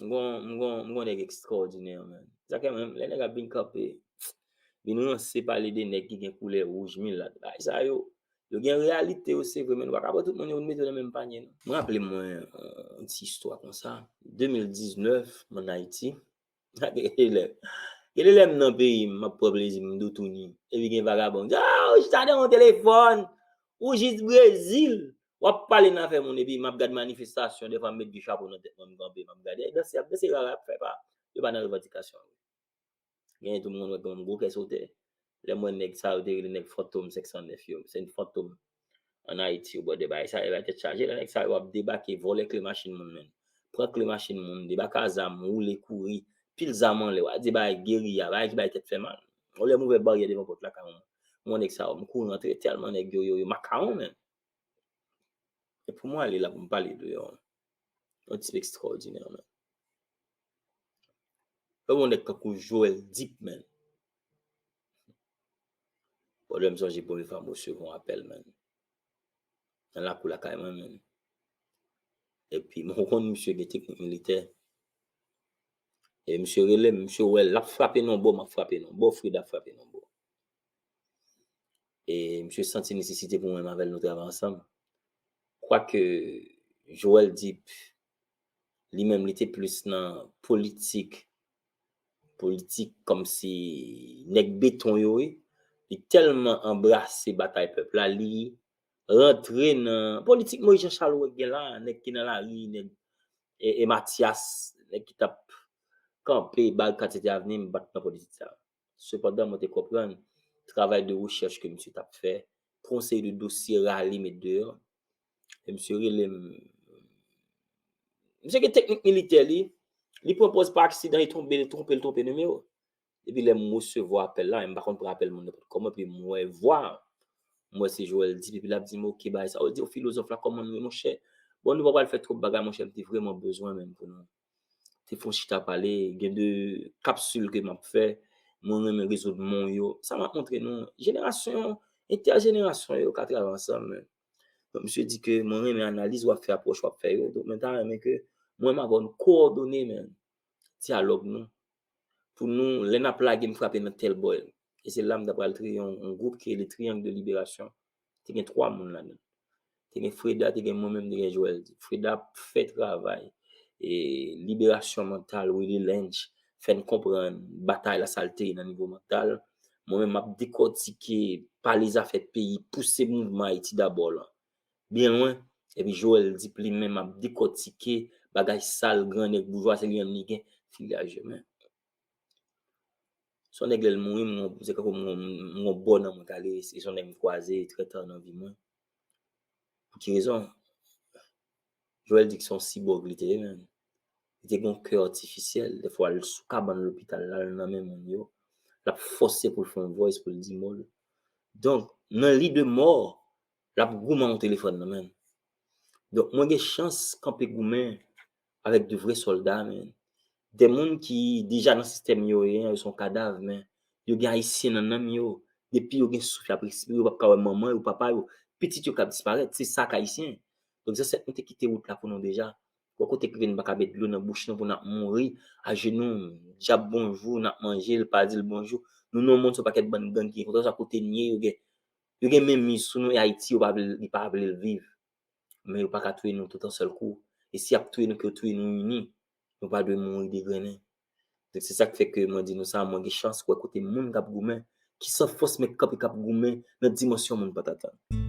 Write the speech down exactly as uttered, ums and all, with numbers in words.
M gon, m gon, m gon nèg ekstraòdinè, man. Sa ke menm, lè nèg ap vin kanpe, vin ranse pale de nèg ki gen koulè wouj milat. Bagay sa yo, yo gen reyalite yo, se vre, men nou pa ka pran tout moun yo mete yo nan menm panye, non. Mwen raple mwen, yon ti istwa konsa. De mil diznèf, mwen ann Ayiti. Gen de lè, gen de lè m nan peyi m, m ap pran plezi m, m doutouni. Epi gen vagabon ki di, ah, ou chita nan yon telefòn, ou jis Brezil. W ap pale nan afè moun, epi m ap gad manifestasyon, defwa m met vye chapo nan tèt mwen, m kanpe, m ap gade. Danse, y ap danse, rara ap fè pa. Yo pa nan revandikasyon. Gen tou moun wè gen yon gwo kè sou tè. Lè m wè nèg sa yo te rele nèg Fantom senk san nèf yo, se yon Fantom ann Ayiti, yo bò de bagay sa, e bay tèt chaje, lè nèg sa yo ap debake, vòlè kle machin moun, menm. Pran kle machin moun, debake a zam, woule, kouri, pil zam anlè, w a di bagay geriya, bagay ki bay tèt fè mal. Yon lè m ouvè baryè devan pòt lakay mwen, m wè nèg sa yo, m kouri antre, tèlman nèg yo, yo, yo makawon, menm. E pou mwen ale la pou m pale de yon, yon tip ekstraòdinè, menm. Yon nèg tankou Joel Deep, menm. Bon, lè m sonje premye fwa m resevwa yon apèl, menm. Nan lakou lakay mwen, menm. Epi, mwen konn misye gen teknik militè. E misye rele m, misye wè l ap frape nan bò, m ap frape nan bò, Freda ap frape nan bò. E misye santi nesesite pou mwen menm avè l nou travay ansanm. Kwake Joel Deep, li menm, li te plis nan politik, politik kòmsi nèg beton yo, wi. Li tèlman anbrase batay pèp la, li rantre nan politik Moïse Jean Charles ou wè gen la, nèg ki nan lari, nèg e, e Mathias, nèg ki t ap kanpe barikad Sete Avni, m pa t nan politik sa. Sepandan, mwen te konprann travay de rechèch ke misye t ap fè, pran yon seri de dosye rale met deyò. E misye rele m. Misye gen teknik militè li, li pran pòz pa aksidan, li twonpe, li twonpe, li twonpe nimewo. Epi lè m resevwa apèl la, m pa konn pran apèl moun nenpòt kòman, epi m wè vwa, m wè se Joel Deep, epi l ap di m, oke, bagay sa, ou di, o, filozòf la, kòman nou ye, monchè? Bon, nou pa pral fè twòp bagay, monchè, m te vrèman bezwen menm pou nou te fè yon chita pale, gen de kapsil ke m ap fè, mwen renmen rezoud mon yo. Sa m ap montre nou, jenerasyon, entèjenerasyon yo ka travay ansanm, men. Donk, misye di ke mwen renmen analiz w ap fè, apwòch w ap fè yo. Donk, mwen ta renmen ke mwen m avè w nou kowòdone, men, dyalòg nou. Pou nou, lè n ap lage, m frape nan tèl bò. E se la m ta pral kreye yon, yon gwoup ki rele Triangle de Libération. Te gen twa moun ladan. Te gen Freda, te gen mwen menm, te gen Joel. Freda ap fè travay e liberasyon mantal, Willy Lynch, fè n konprann batay la sa l te ye nan nivo mantal. Mwen menm, m ap dekòtike, pale zafè peyi, pouse mouvman Ayiti dabò lan byen lwen. Epi Joel Deep li menm ap dekòtike bagay sal, gran nèg boujwa, se li menm li gen filyaj yo, men. Se yon nèg lè l mouri, m gon, se kankou m gon, m gon bò nan mwen k ale, se yon nèg m kwaze trè ta nan vi mwen. Pou ki rezon? Joel di ke se yon sibòg li te ye, men. Li te gen yon kè atifisyèl. Defwa, l sou kabann lopital la, l nan men moun yo. L ap fòse pou l fè yon voice, pou l di mo l. Donk, nan li de mò, l ap goumen yon telefòn nan men l. Donk, mwen gen chans kanpe goumen avèk de vrè sòlda, men. De moun ki deja nan sistèm yo ye, yo se yon kadav, men yo gen ayisyen nan nanm yo. Depi yo gen souf, y ap respire, yo p ap ka wè manman yo, papa yo, pitit yo k ap disparèt. Se sa k ayisyen. Donk, zansèt nou te kite wout la pou nou deja. Wè kote ki vin pa ka met dlo nan bouch nou pou n ap mouri ajenou, di dyab bonjou, n ap manje l, pa di l bonjou. Nou nan yon mond se yon pakèt bann gang ki gen kontwòl sa kote n ye, yo gen, yo gen menmiz sou nou, e Ayiti, yo pa vle, li pa vle l viv. Men yo pa ka touye nou tout an sèl kou. E si y ap touye nou, ke yo touye nou ini. Nou pa dwe mouri degrennen. Donk, se sa k fè ke mwen di nou sa, mwen gen chans wè kote moun k ap goumen, ki san fòs men k kanpe k ap goumen nan dimansyon moun pa t atann.